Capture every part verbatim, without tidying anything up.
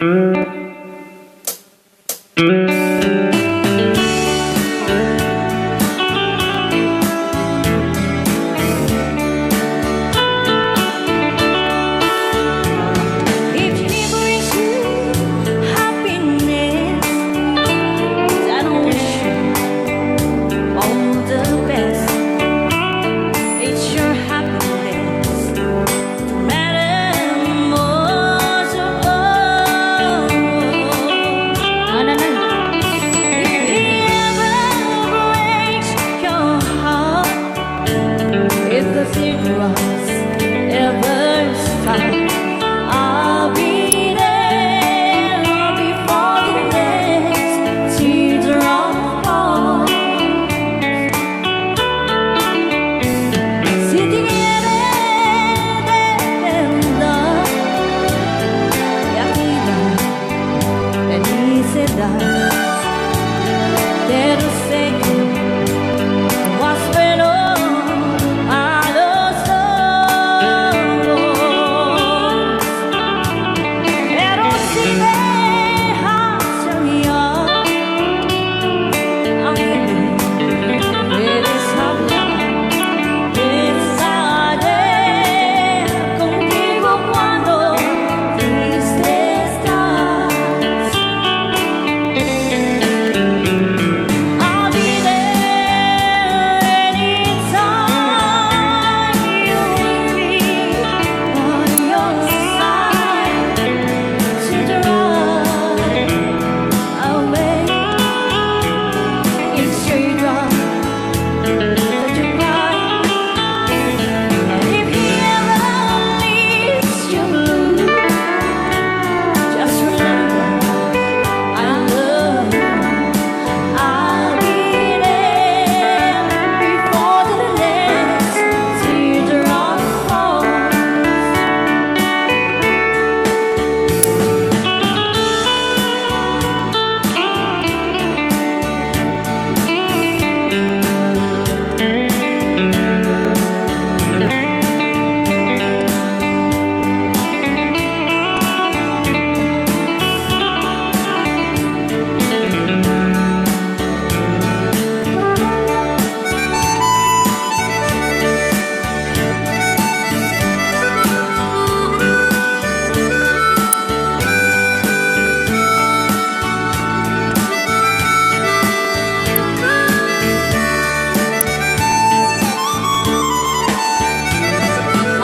If she brings you happiness, then I wish you all the best. It's your happiness that matters most of all. If he ever breaks your heart, if the teardrops ever start, I'll be there before the next teardrop falls. Si ti quiere de verdad, ya quita felicidad. Pero sé que más bueno a los dos. Pero si dejas cambiar, aunque me puedes hablar, estaré contigo cuando triste estás. I'll be there anytime you need me by your side to drive away each teardrop that you cry. And if he ever leaves you blue, just remember I love you. I'll be there before the next teardrop falls.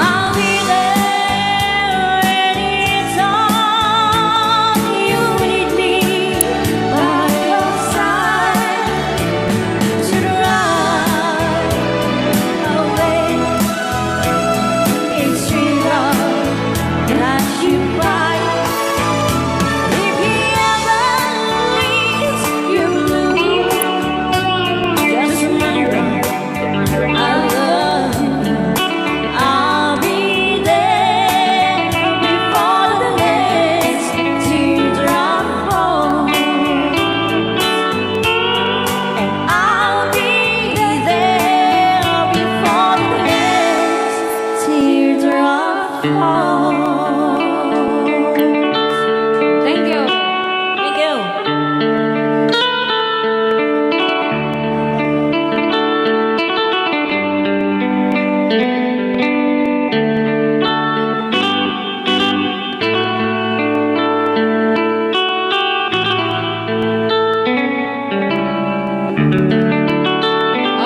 I'll be there anytime you need me by your side to drive away each teardrop that you cry. If he ever leaves you blue, just remember I love you. I'll be there before the next teardrop falls. And I'll be there before the next teardrop falls. Thank you. Thank you.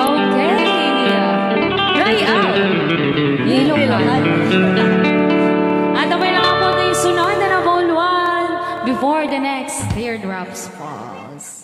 Okay. Try out. Ilong naman. At abay na nga po tayo sunod na nabuluan before the next teardrops falls.